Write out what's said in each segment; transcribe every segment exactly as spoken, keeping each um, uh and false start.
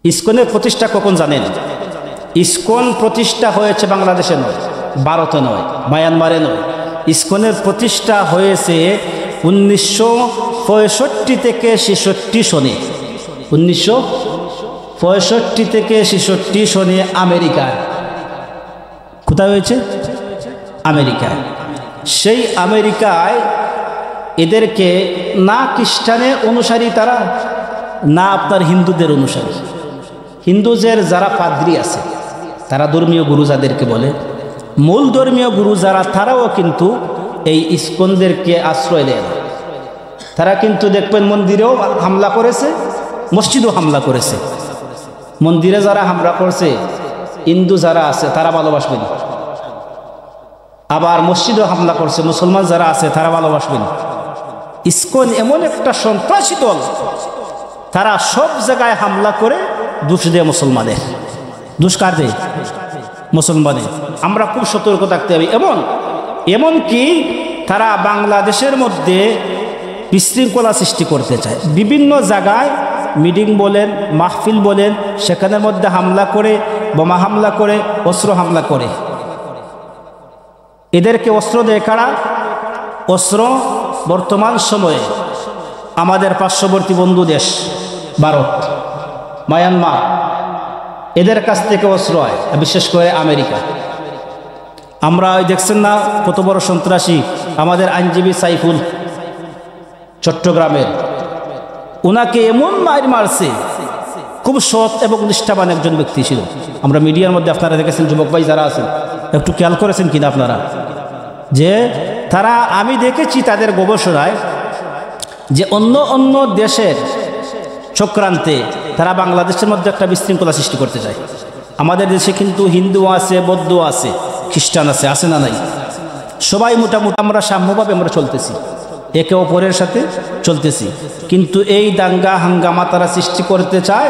ইসকনের প্রতিষ্ঠা কখন জানেন? ইসকন প্রতিষ্ঠা হয়েছে বাংলাদেশে নয়, ভারতে নয়, মায়ানমারে নয়। ইসকনের প্রতিষ্ঠা হয়েছে উনিশশো পঁয়ষট্টি থেকে ছেষট্টি সনে। উনিশশো পঁয়ষট্টি থেকে ছেষট্টি সনে আমেরিকায়। কোথায় হয়েছে? আমেরিকায়। সেই আমেরিকায় এদেরকে না খ্রিস্টানের অনুসারী তারা, না আপনার হিন্দুদের অনুসারী। হিন্দুদের যারা পাদ্রী আছে, তারা ধর্মীয় গুরু যাদেরকে বলে, মূল ধর্মীয় গুরু যারা, তারাও কিন্তু এই ইসকনদেরকে আশ্রয় দেয় না। তারা কিন্তু দেখবেন মন্দিরেও হামলা করেছে, মসজিদেও হামলা করেছে। মন্দিরে যারা হামলা করছে, হিন্দু যারা আছে, তারা ভালোবাসবেন। আবার মসজিদেও হামলা করছে, মুসলমান যারা আছে, তারা ভালোবাসবেন। ইসকন এমন একটা সন্ত্রাসী দল, তারা সব জায়গায় হামলা করে দোষ দেয় মুসলমানের। দোষ কার দেয়? মুসলমানের। আমরা খুব সতর্ক থাকতে হবে। এমন, এমনকি তারা বাংলাদেশের মধ্যে বিশৃঙ্খলা সৃষ্টি করতে চায়। বিভিন্ন জায়গায় মিটিং বলেন, মাহফিল বলেন, সেখানের মধ্যে হামলা করে, বোমা হামলা করে, অস্ত্র হামলা করে। এদেরকে অস্ত্র দেয় কারা? অস্ত্র বর্তমান সময়ে আমাদের পার্শ্ববর্তী বন্ধু দেশ ভারত, মায়ানমার, এদের কাছ থেকে অস্ত্র হয়, বিশেষ করে আমেরিকা। আমরা ওই দেখছেন না কত বড় সন্ত্রাসী আমাদের আইনজীবী সাইফুল চট্টগ্রামের, ওনাকে এমন মাইর মারছে, খুব সৎ এবং নিষ্ঠাবান একজন ব্যক্তি ছিল। আমরা মিডিয়ার মধ্যে আপনারা দেখেছেন, যুবক ভাই যারা আছেন একটু খেয়াল করেছেন কিনা আপনারা, যে তারা, আমি দেখেছি তাদের গবেষণায় যে অন্য অন্য দেশের চক্রান্তে তারা বাংলাদেশের মধ্যে একটা বিশৃঙ্খলা সৃষ্টি করতে চায়। আমাদের দেশে কিন্তু হিন্দু আছে, বৌদ্ধ আছে, খ্রিস্টান আছে, আছে না নাই? সবাই মোটামুটি আমরা সাম্যভাবে আমরা চলতেছি, একে অপরের সাথে চলতেছি। কিন্তু এই দাঙ্গা হাঙ্গামা তারা সৃষ্টি করতে চায়।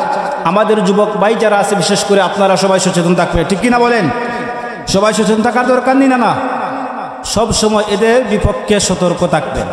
আমাদের যুবক ভাই যারা আছে, বিশেষ করে আপনারা সবাই সচেতন থাকবেন, ঠিক কিনা বলেন? সবাই সচেতন থাকার দরকার নেই না? না, সব সময় এদের বিপক্ষে সতর্ক থাকবেন।